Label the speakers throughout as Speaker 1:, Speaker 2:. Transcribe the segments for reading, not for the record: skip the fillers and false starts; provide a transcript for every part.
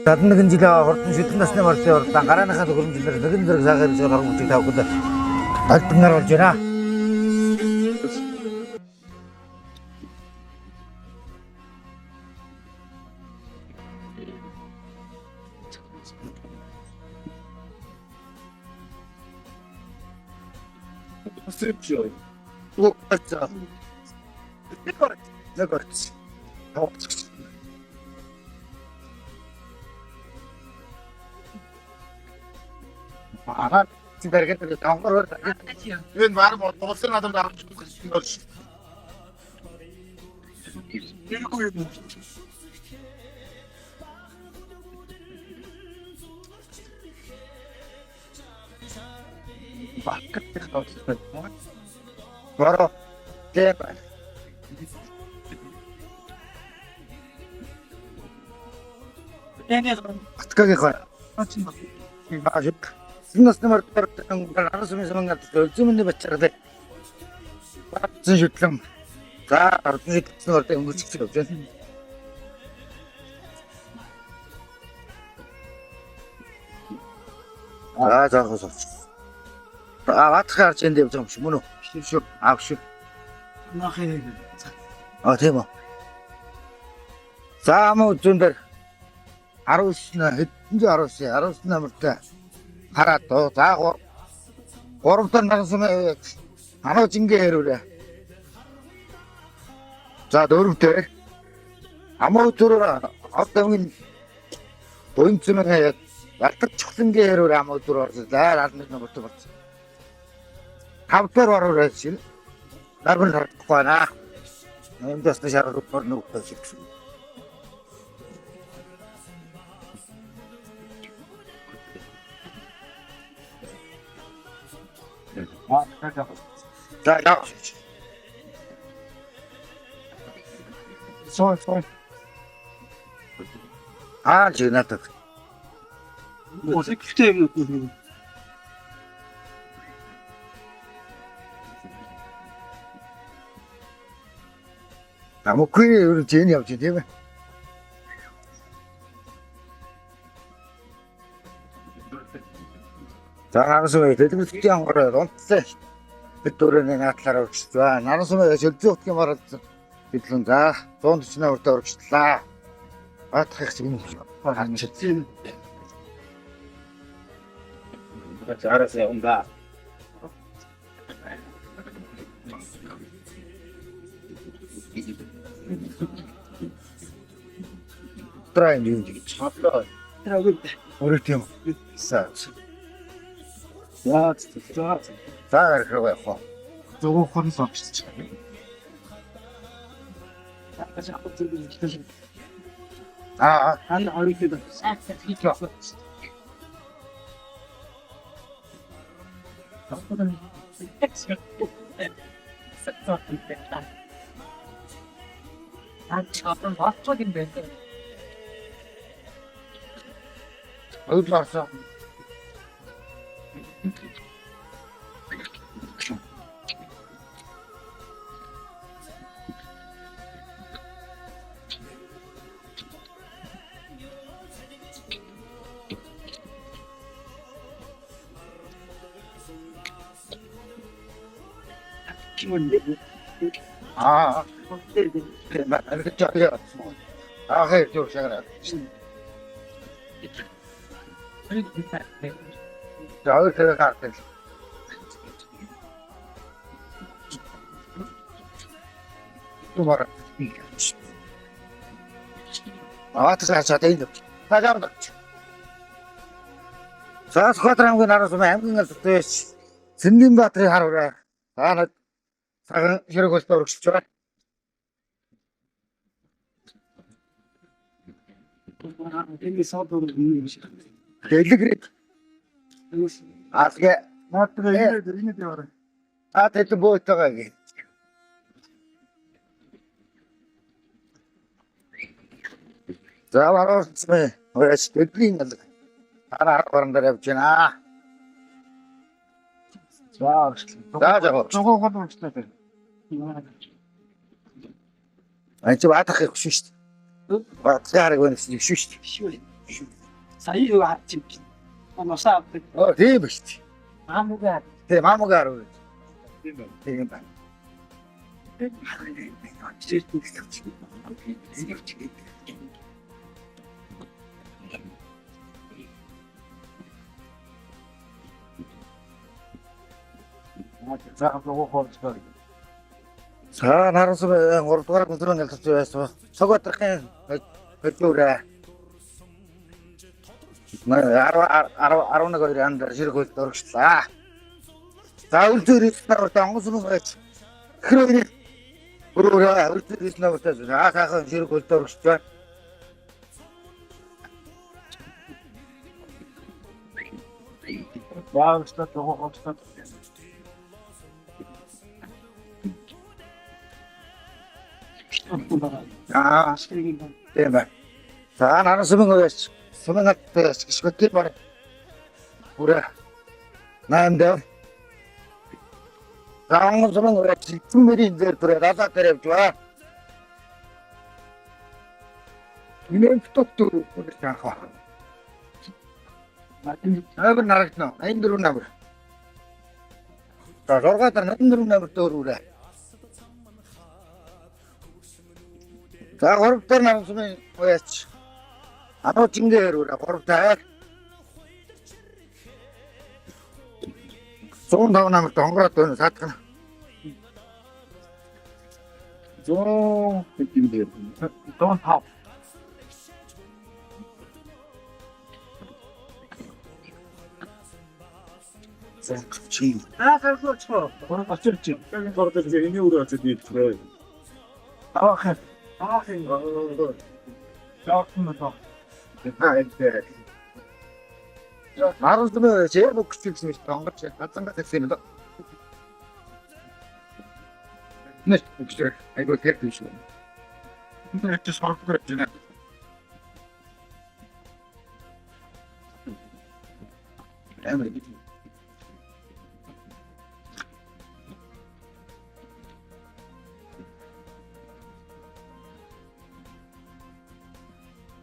Speaker 1: 71 жилийн хурдан шүтэн насны мордын урдан гарааныхаа төхөөрөмжлөөр нэгэн зэрэг сахар шиг хорон мөчийг тавих гэдэг альбангаар болж байна. Нэг орц. Тавцч. Аа зэрэг тонгор
Speaker 2: Энэ баг болсон надад авч ирсэн бол Иргүй юм.
Speaker 1: Бакт тавцсан. Боро тэп. Баткагийн хаа. Аа шүт. Насны мордоор арас юм санаад өлзөмний бачардаг. Бацсан шүтлэн. За ордон шүтлэн ордон өнгөрч явж байна. Аа заах усаач. Аа баатах харж энд явж байгаа юм шиг мөн үү? Биш шүү. Аа биш шүү. Аа тийм үү. За амаа үзүүн дээр 19 хэдэн 19 19 номертой хараад доо. За 3 дахь нарсан анаа жингээ хэрүүрээ. За дөрөв дээр амаа үзүүрээр од амгийн буйнцмэн ялдаг чухлангийн хэрүүрээ амаа үзүүр орсон. За 11 номертой болсон. 5 дахь ороор шин нарван харагдахгүй байна. Энд бас шарах орно гэж шиг. За яа.
Speaker 2: Сой сой.
Speaker 1: Аа чи надад.
Speaker 2: Осиктэй юм уу?
Speaker 1: Намгүй ер нь зэн явж тийм ээ. За нарсан дэлгэрэлтийн онгороо унтсан. Бид дөрөвний наадлаар өргөжсөн. За нарсан шөлзөө утгийн мараад бидлэн за 148 урдаа өргөжлөө. Баатах их юм харж байна.
Speaker 3: 알았어요, 온다.
Speaker 1: Трайн юм гэж. Өөрөө тийм. За.
Speaker 2: За за.
Speaker 1: За гарах руу явах уу.
Speaker 2: Зөөхөн согч.
Speaker 1: Аа
Speaker 2: Хан хоёрыг
Speaker 1: Өглөө орсон. Аа. Аа хэд юу шагнаа. За хоёр тэрэг гардаг. Тумар. Аа тэр хачаад энэ. Тагаар. За Сүхбаатар аймгийн нараас аймгийн алдартай Цэндийн Баатрын хар ураа. Та над цагаан ширэг хөлтөөр өргөжлөж байгаа.
Speaker 2: Энэ содор юм шиг.
Speaker 1: Дэлгэрээд аа тэгээ
Speaker 2: Наадтай энэ энэ яваа.
Speaker 1: аа тэд бөөтэйгээ гэ. За баруун хөөс дэлгэрийн алга. Дараа арга баран дээр явж байна.
Speaker 2: За.
Speaker 1: За за.
Speaker 2: Зөөхөн урагшлаа.
Speaker 1: Энд чи баатах их шүү дээ. Баатах хараг байна гэсэн юм шүү дээ.
Speaker 4: Сая юу харж юм чи. Нусаа авдаг.
Speaker 1: Оо тийм ба шүү дээ.
Speaker 4: Маамугаа.
Speaker 1: Тийм маамугаар үү.
Speaker 2: Тийм байна.
Speaker 1: Тийм байна. За наран сумын 3 дугаар гүнзрэн ялцсан байсан. Цогодрахын хөдөлгөөрэ. 10 11 2 анд ширэг хөл дөрөгчлаа. За үлзэр ирсэн нарт онгон сумын байж. Хэрэг өрөөрэ үлзэр ирсэн нарт за сайхан ширэг хөл дөрөгчлаа.
Speaker 2: Баагчлаа дугуй ховчлаа.
Speaker 1: Аа тийм байна. За наран сумын байж. Сумын ат гişгөтий бар. Бүрэ. 8 дээр. За онгон сумын байж мөрийн дээр бүрэ далаа дээр явж ба. Минь тот үрж анхаа. Номер нарагтна. 84 номер. За 6 дараа 84 номер дөөр үрээ. За 3 дахь наран сумын уяач. Ануу жингээр үрээ 3 дахь. 105 номерт онгороод байна саадах нь.
Speaker 2: 100 хэдэн дээр.
Speaker 4: 105.
Speaker 1: Чи.
Speaker 4: Аа гаргууч.
Speaker 2: Очирч. Яг гордол энэ өрөө очиж нийлцээ.
Speaker 4: Аах. Аах.
Speaker 2: Жаахан нөө. Аа энэ.
Speaker 1: Наран сумын уяач яг өгч гэсэн мэт онгорч газангаа гэсэн юм даа. Нэш өгч айгуу тэр биш үү.
Speaker 2: Энэ чи соргох гэж байна.
Speaker 1: Амар.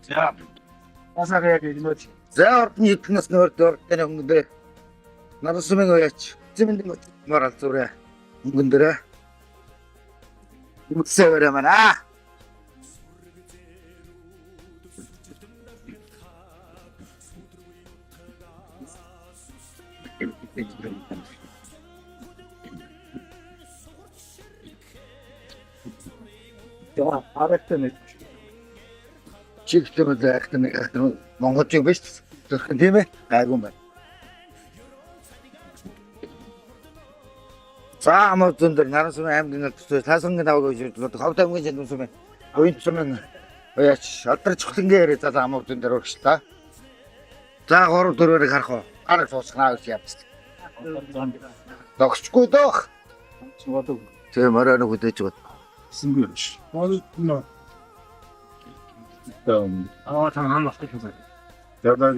Speaker 2: За. Асаа яг игнөөч.
Speaker 1: За ордны хэднээс нөр дөртөн өнгөн дээр наран сумын уяач зэмэнд морал зүрэ өнгөн дээр үсэвэрэ манай.
Speaker 2: За, харагтай нэг.
Speaker 1: Чигтэн айхтан нэг айхтан монголчууд биш зүрхэн тийм ээ гайгүй юм байна. За амууд зөн дээр наран сумын аймгийн албатай таасангийн даваг гэж бодлоо. Ховд аймгийн жандам сумын уян сумын уяач алдар чухлангийн яриа за амууд зөн дээр урагшлаа. За 3 4-ийг харах уу? Гараг суусгана гэж явчихсан. Догчгүй дөх.
Speaker 2: Чигодог.
Speaker 1: Тийм орой нэг хөдөөж бод.
Speaker 2: Сэнгүй юм шиг. Мол нөө. Там.
Speaker 3: Аа там ам болох юм байна.
Speaker 2: Задаг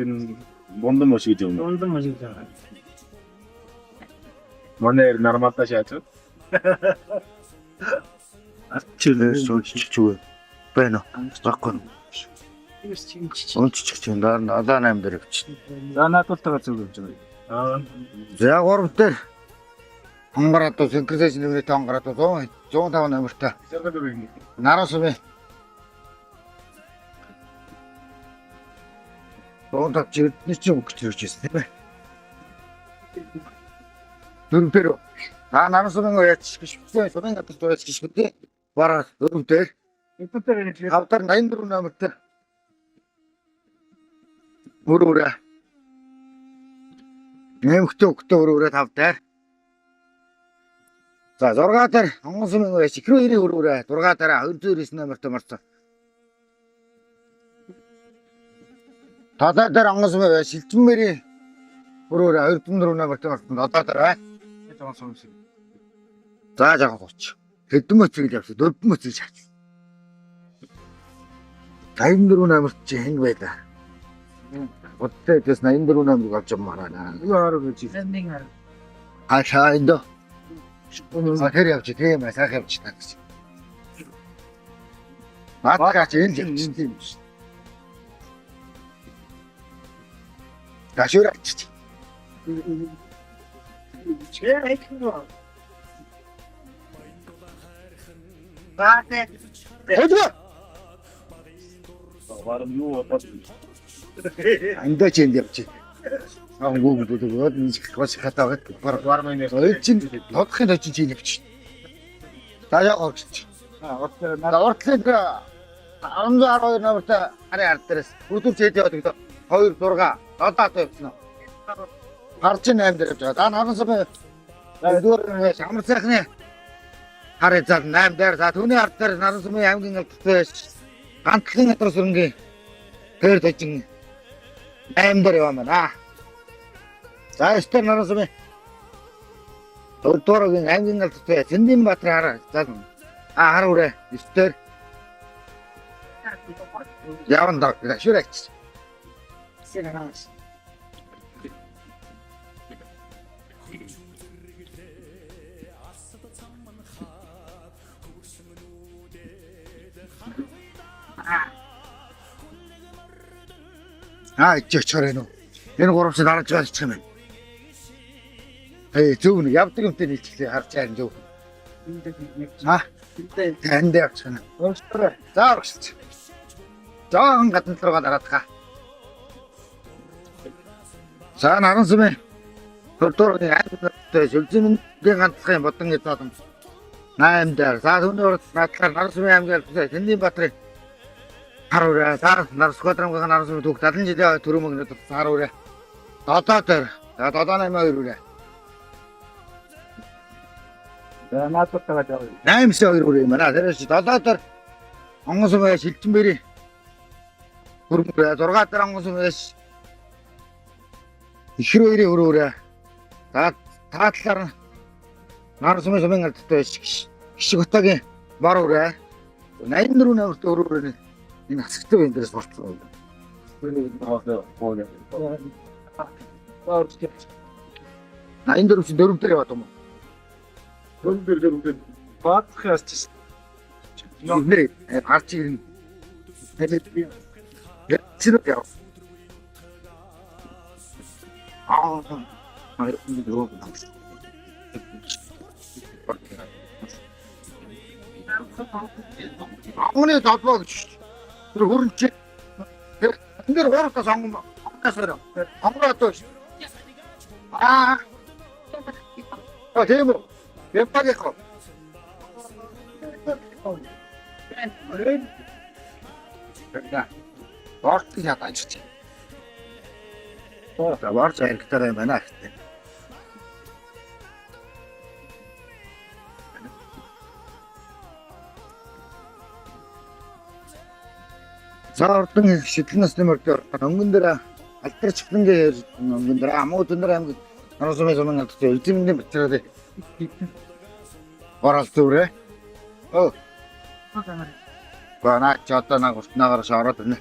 Speaker 2: бондан машиг юм.
Speaker 3: Ундан машиг жаа.
Speaker 2: Манай нормалтай шаач.
Speaker 1: Чилээ суучих байна. Баггүй. Унчих чинь дараа 78 дээр явчих.
Speaker 2: За наадталтайгаа зөв явж байгаа. Аа.
Speaker 1: За 3 дээр хонгараад синкризэйшн нэмрээ хонгараад 100 105 номертой наран сумын 105 чирдний чинь өгч ирж байсан тийм ээ. Дөрөв дээр та наран сумын уяач гэж бсэн сумын гадар уяач гэж бсэн. Бараа дөрөв дээр тав дээр 84 номертой өөр өөрэ нэмэгтэй өгтөө өөр өөрэ тав дээр. За 6 дээр онгон сумын уяач хэрвээ 90 өөр өөрэ 6 дээр 299 номертой марцсан. Талаа дээр онгон сумын уяач шилжмэрийн өөр өөрэ 204 номертой марцсан. Одоо дээр бай. За жаахан сууч. Хэдэн мөцөг явсан? Дөрвөн мөцөг шаач. 84 номерт чи хэн байлаа? Бодтой дэс 84 номерыг авч явмаар байна.
Speaker 2: Юу хараа гэж.
Speaker 1: А шаа энд. А тэр явж тийм ээ сайхан явж та гэж. Наадгаа чи энд явж тийм биш. Гашуур авчиж. Хөдөө.
Speaker 2: Барам юу болоод
Speaker 1: Андаа ч энд явчих. Аа гүү гүү гүү нэг бас хатаа байт. Бар
Speaker 2: барам энэ
Speaker 1: хоёр чинь тодхын точин чинь явчих. За яа огч. За уртлын тэр 112 номертой харын ард дээрээс өдөр чэд яваад гэдэг 2 6 7 атаа явсан. Хар чинь 8 дээр явж байгаа. За наран сум дөрөв амар сайхны харын зал 8 дээр за түүний ард дээр наран сумын аймгийн алдартай гантлын адар сүрэнгийн тэр тожин 8 дээр яваа байна. За 9 дээр наран сумын дөрөвдүгээр аймгийн алдартай Цэндийн Баатар хар зал а хар үрээ 9 дээр явна даа. Шүрээч. Аа ичээч чорэ нөө. Энэ гурав чи дараж байгаа ч юм байна. Эй зөв нэг явдаг юмтай нийлчихлээ харж байгаа юм зөв. Аа танд явчихна. За оргилч. Жохон гадна руугаа дараадах. За наран сүмээ. Дөрөвдүгээр аймагт шүлжимийн ганцхан бодан эзэн 8 дээр. За түүний урд надлаар наран сүмийн аймгийн албасаа Тэндийн Баатрын хар үрээ. За нар сквадронгийн наран сүмийн түүх 70 жилийн төрөмөг мөнгөнд хар үрээ. 7 дээр. За 7 8 2 үрээ.
Speaker 3: За наадвартайгаа жаа.
Speaker 1: 8 2 үрээ юм байна. Тэр чи 7 дээр онгон сүмээ шилжин бэрийн хөрмөрөө 6 дээр онгон сүмээ ихэр хоёрын хөрөөрөө. За та талаар нь нар сүмээ сумын алдартай байж гişиг отогийн бор үрээ 84 номерт өрөөрөө энэ асагтай энэ дээрс болцсон. Наян дөрөв чинь дөрөв дээр яваад юм уу?
Speaker 2: дөрөв дээр дөрөв дээр
Speaker 3: Баатах ясч.
Speaker 1: Нэр гарч ирнэ. Яцэн яв. Аа. Онгоны долбоо гэж шүү. Тэр хөрөн чи тэр энэ дээр гуравтаас онгон онгоноос өрөө. Онгон одоо шүү. Аа. А тийм үү? Япагийнхоо. Борт ядаж чи. За борч хэрэгтэй юм байна гэхдээ. За ордон их шидлэн насны мөрдөр өнгөн дээр алдар чиглэнгээ өнгөн дээр амуу өндөр аймаг наран сумын сумын алдартай үлзэмний материалыг оролт зүрээ. Оо. Бана ч одоо нэг уртнаагаар шороод байна.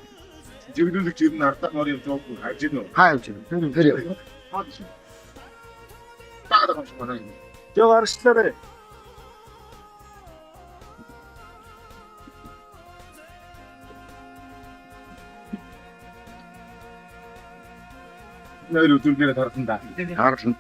Speaker 2: Жигнүүлэгч ер нь ардаа мор явж байгаагүй хаж гин үү?
Speaker 1: Хаа явж байна? Тэр яв.
Speaker 2: Багада юм шиг байна.
Speaker 3: Жоо гарчлаарэ.
Speaker 2: Нэр үзүүлгээрээ тарсан да.
Speaker 1: Харлан.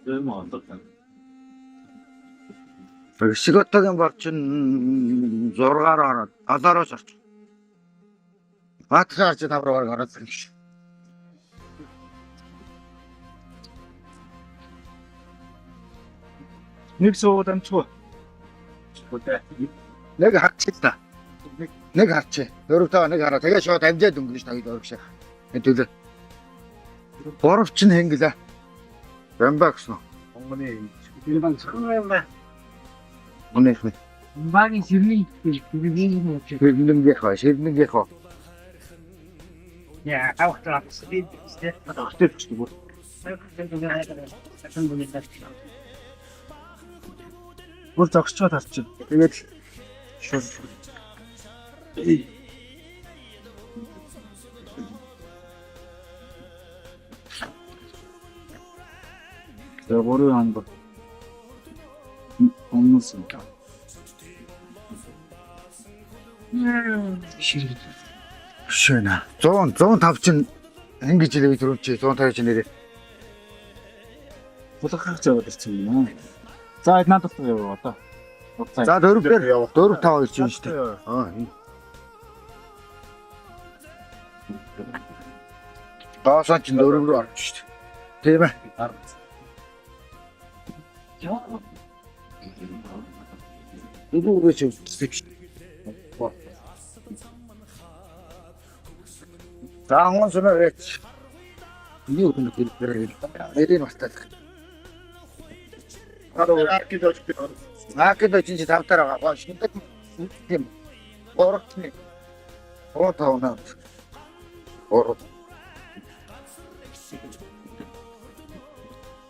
Speaker 2: Юм олдог.
Speaker 1: Шиготогийн борчин 6-аар ороод 7-оос орч. Баатар арч 5 руу ороод ирсэн гэж.
Speaker 3: Нэг суугаад амжихгүй.
Speaker 1: Нэг харчих та. Нэг харчих. Дөрөв тав нэг хараа. Тэгээ шууд амжаад өнгөрч тагд өргөш. Энэ төлөө. Гурав чинь хингэлээ. Бамба гэсэн.
Speaker 2: Онгоны
Speaker 4: 일반 처음에만
Speaker 1: Үнээх нь.
Speaker 4: багийн ширний ширний
Speaker 1: Ширнэнгийнхоо, ширнэнгийнхоо.
Speaker 4: 야, 아웃 스피드
Speaker 3: Хөтөлч гэх. Бүр зогсчоод харчих. Тэгээд шууд. За гурван хангар. Өмнөс.
Speaker 1: Шөнө. 100 105 чинь ингэж хэлээ түрүү чи 150 чинь нэрээ.
Speaker 3: Булгах яваад ирсэн юм аа. За надад яв одоо.
Speaker 1: За дөрөв дээр 4 5 2 чинь шүү дээ. Аа. Гоосон чинь дөрөв рүү орж шүү дээ. Тийм ээ.
Speaker 4: Яа.
Speaker 1: Дөрөв рүү чи шүү. За онгон сумаа байж. Миний үгэнд хэлбэрээ. Нэрийг мартаад.
Speaker 2: Аркид очиж.
Speaker 1: Наакид очиж чи тав дээр байгаа. Шиндэг тийм. Гуравтны. Гурав тав наа. Гурав.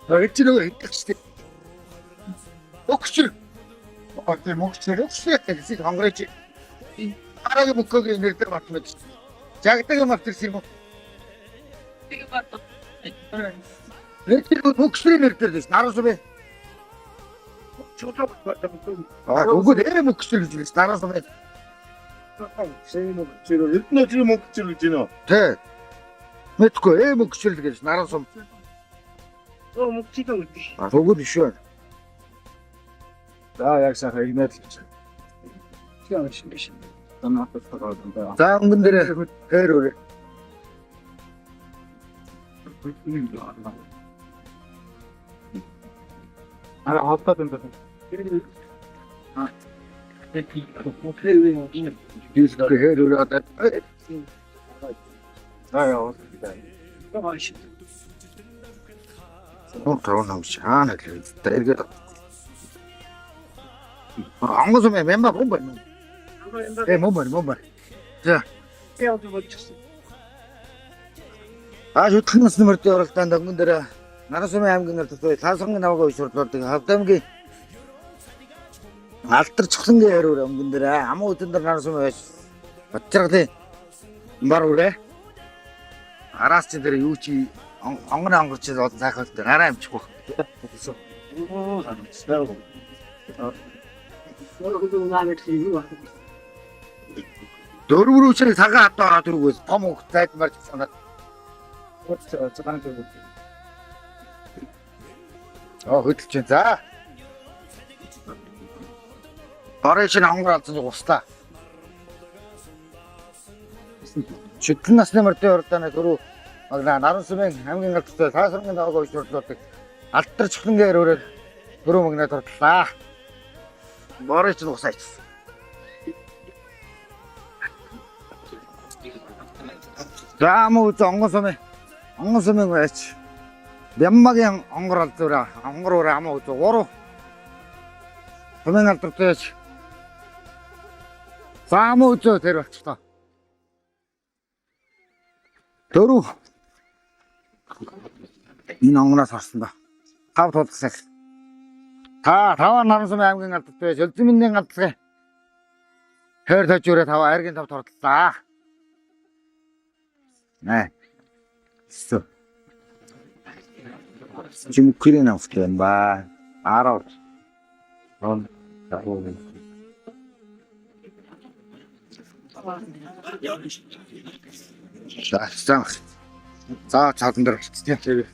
Speaker 1: Тэр чи нөгөө хэлдэг шүү дээ. Өгчр. А тийм өгчр. Өгчр гэсэн хонгорч. Дараагийн мөхөгийн нэр дээр мартмаад шүү дээ. Жагдаг юм авчирсан юм уу? Нэр тэр мөхсрийн нэр дээр шүү. Наран сумын. А үгүй дээр мөхсөр гэж хэлсэн. Наран сумын.
Speaker 2: Эрдэнэ мөнгөчөр гэж байна уу?
Speaker 1: Тэ. Мэдгүй мөхсөр гэж наран сум.
Speaker 4: Оо мөнгөчтэй гэдэг.
Speaker 1: А үгүй биш үү?
Speaker 3: За яг сайхан игнэт л гэж.
Speaker 4: Тийм шиг биш.
Speaker 3: За надад таа.
Speaker 1: За өнгөн дээр хээр өрөө.
Speaker 3: Аа холбоод юм байна.
Speaker 1: Хээр өрөө одоо.
Speaker 3: За яа.
Speaker 1: Нуу тав нам шаана л тэргээд. Ангос юм мемба бомба. Момба момба. За. А шүтгэн нас нэмэртийн оролтоонд өнгөн дээр Наран сумын аймгийн нар төсөө Таасангийн навгаа үе сурлуулдаг Хавдамгийн алдар чухлангийн хариур өнгөн дээр аман үдэн дээр Наран сумын байж Батчаргалын бар үрээ. Араас чи дээр юу чи онгон онгорч бол сайхан дээр арай амжихгүй. Дөрөв рүү чи цагаан хатаа ороод ирвээс том хөх зайдмар санаад. Аа хөдөлж чинь за. Орой чинь хонгор алдсан чи гуслаа. Шүтлэн насны мөрдийн урдааны түрүү магна Наран сумын хамгийн галзуу Таасрангийн даваг уйшруулдаг алдар чухлангийн өрөөрөө түрүү магна дурдлаа. Борой чинь гусаач. За мөн үз онгон сумын онгон сумын байж Бяммагийн онгор алзуураа онгор ураа амаа үз гурав сумын алдартай байж За мөн үз тэр болчихлоо. Дөрөв. Энэ онгоноос харсан ба. Тав тулгасах. Та таваа Наран сумын аймгийн алдартай байж Өлзөн галзуу. Хойр тажуураа таваа айргийн тав тордлаа. Нэ. Сө. Чимкүрийн авт юм ба. Арав. Он. За, за. За, цаадан дээр болчихсон.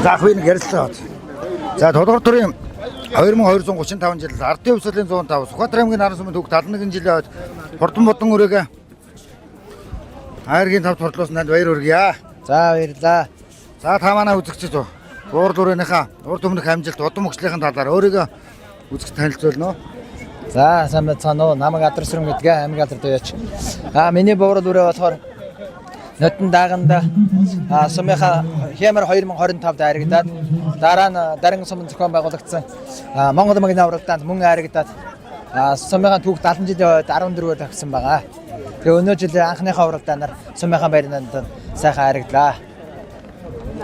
Speaker 1: За, хүү нэг ярилцлага. За, Тулгуур төрийн 2235 жил Ардын хувьсгалын 105 Сүхбаатар аймгийн Наран сумын түүх 71 жилийн хойд Хурдан бодон өрөөгөө айргийн тав турдлуулсан танд баяр хүргье.
Speaker 5: За баярлаа.
Speaker 1: За та манай үзэгчид үү. Уурд өрөөнийхөө урд өмнөх амжилт удам хөгжлийнхэн талаар өөрийгөө үзэгч танилцуулна уу?
Speaker 5: За сайн байцгаана уу. Намайг Адарсрам гэдэг аймаг алдар дууяач. Аа миний буурал үрээ болохоор Нотон дааганда сумынхаа хямар 2025-д айрагдаад дараа нь Дарин сум зохион байгуулагдсан Монгол мөнгөний уралдаанд мөн айрагдаад сумынхаа түүх 70 жилийн хойд 14-ээр тавьсан байгаа. Тэгээ өнөө жил анхныхаа уралдаанаар сумынхаа баярнанд сайхан айрагдлаа.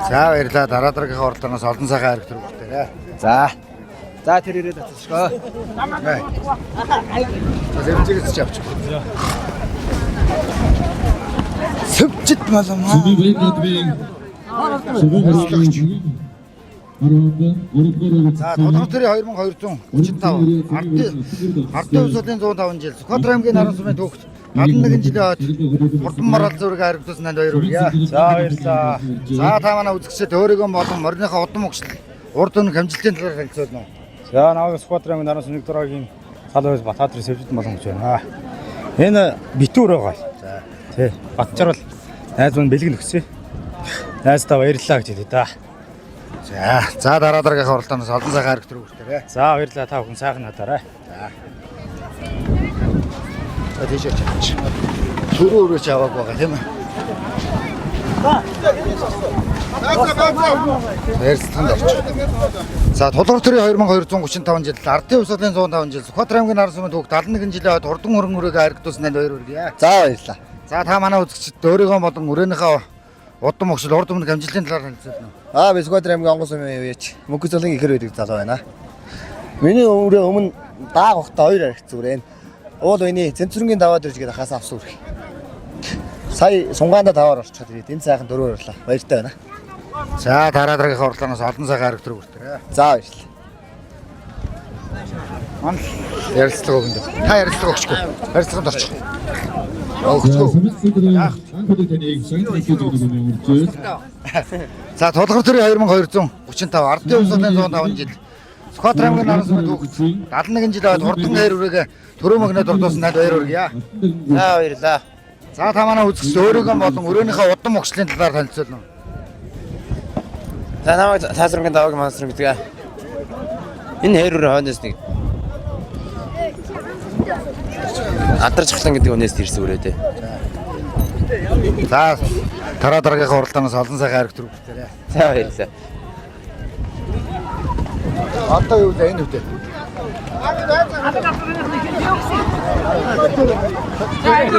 Speaker 1: За баярлалаа. Дараа дараагийнхаа уралдаанаас олон сайхан хайр төр бүтээрэй.
Speaker 5: За. За тэр ирээд очиж.
Speaker 1: За зэмжигс ч авчих. Сэвчит маламаа. За Тулгар төрийн 2235 Ардын хувьсгалын 105 жил Сүхбаатар аймгийн Наран сумын түүхт 71 жилийн хойд хурдан маргаал зүрэг харагдсан танд баяр хүргье.
Speaker 3: За баярлалаа.
Speaker 1: За та манай үзэгчид өөрийгөө болон мориныхоо удам өгшил урд өмнөх амжилтын талаар танилцуулна.
Speaker 3: За намайг Сүхбаатар аймгийн Наран сум 1 дугааргийн залуу байс Батхаатар Сэвжид болон гэж байна. Энэ битүүр байгаа. За. Тий. Батчарвал найз минь бэлэг нөхсөн. Найздаа баярлалаа гэж хэлээ да.
Speaker 1: За за дараа дараагийнхаа уралдаанаас олон сайхан хайр төр хүртээрэй.
Speaker 3: За баярлалаа, та бүхэн сайхан хадаарай.
Speaker 1: За тийш очиж. Түрүү өрөөч авааг байгаа тийм ээ. Ярилцлаганд орчих. За Тулгар төрийн 2235 жил, Ардын хувьсгалын 105 жил, Сүхбаатар аймгийн Наран сумын түүх 71 жилийн хойд хурдан хөрөнгө өрөөг харагдуулсан танд баяр хүргье.
Speaker 5: За баярлалаа.
Speaker 1: За та манай үзэгчид өөрийгөө болон өрөөнийхөө удам өгшил урд өмнөх амжилтын талаар танилцуулна.
Speaker 6: Аа би Сүхбаатар аймгийн Онгон сумын үеч мөнгө золын ихэр байдаг залуу байна. Миний өрөө өмнө дааг ухтаа хоёр архи зүрэн. Уул үений зэнцүрэнгийн даваад ирж гээд хасаа авсан үрх. Сая сунгаанда таваар орчиход ирээд энэ сайхан дөрөөр орлоо. Баяртай байна.
Speaker 1: За дараа дараагийнхаа уралдаанаас олон сайхан хайр төр хүртээрэй.
Speaker 6: За баярлалаа.
Speaker 1: Ман ярилцлага өгөнд. Та ярилцлага өгчихгүй. Ярилцлаганд орчих. Өгчихгүй. За Тулгар төрийн 2235 Ардын хувьсгалын 105 жил Сүхбаатар аймгийн Наран сумын түүх 71 жилийн хойд хурдан хайр үрээгээ төрөө мөгнөд дурдуулсан танд баяр хүргье.
Speaker 5: За баярлалаа.
Speaker 1: За та манай үзэгч өөрийгөө болон өрөөнийхөө удам өгшлийн талаар танилцуулна.
Speaker 7: За намайг Таасрангийн даваагийн мансар гэдэг. Энэ хайр өрөө хойноос нэг Адар чахлан гэдэг үнээс ирсэн өрөө дээ.
Speaker 1: За дараа дараагийнхаа уралдаанаас олон сайхан хайр төр хүртээрэй.
Speaker 7: За баярлалаа.
Speaker 1: Одоо юу вэ энэ үедээ?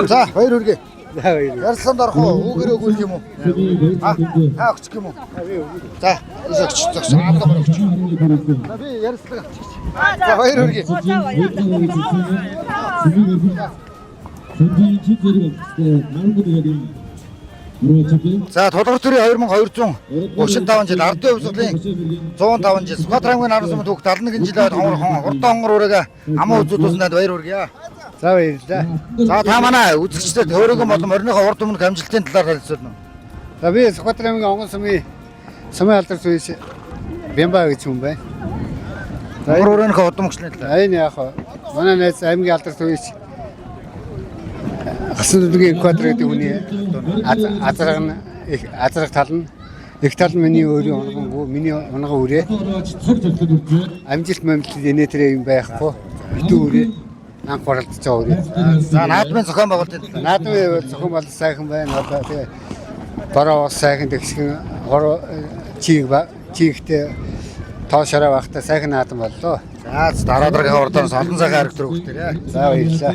Speaker 1: За баяр хүргэе. Ярилцлаганд орох уу? Үүгээр өгөх юм уу? А та өгчих юм уу? За, ис өгч зогс. Одоо өгч. За би ярилцлага авчих. За баяр хүргэе. За Тулгар төрийн 2235 жил Ардын хувьсгалын 105 жил Сүхбаатар аймгийн Наран сумын түүх 71 жилийн хойд хонгор хурдан хонгор үрээгээ аман үзүүлсэн танд баяр хүргье.
Speaker 6: За баярлалаа.
Speaker 1: За та манай үзэгчдэд өөрийгөө болон мориныхоо урд өмнөх амжилтын талаар танилцуулна.
Speaker 6: За би Сүхбаатар аймгийн Онгон сумын сумын алдар зүгээс Бямба гэж хүн байна.
Speaker 1: Хонгор үрээнийхээ удам өгшлийн талаар.
Speaker 6: За энэ яг манай найз аймгийн алдар зүгээс Гасан зүдгийн экватор гэдэг хүний азраг нь азраг тал нь их тал нь миний өөрийн унган миний унган үрээ амжилт мамжилт инээ тэрэ юм байхгүй битүү үрээ анх оролдож байгаа үрээ.
Speaker 1: За наадмын зохион байгуулалтын талаар.
Speaker 6: Наадмын зохион бол сайхан байна. Одоо тэгээ бороо бас сайхан тэгсгэн хороо чиг чигтэй тоо шараа байхдаа сайхан наадам боллоо.
Speaker 1: За дараа дараагийнхаа уралдаанаас олон сайхан хайр төр хүртээрэй.
Speaker 6: За баярлалаа.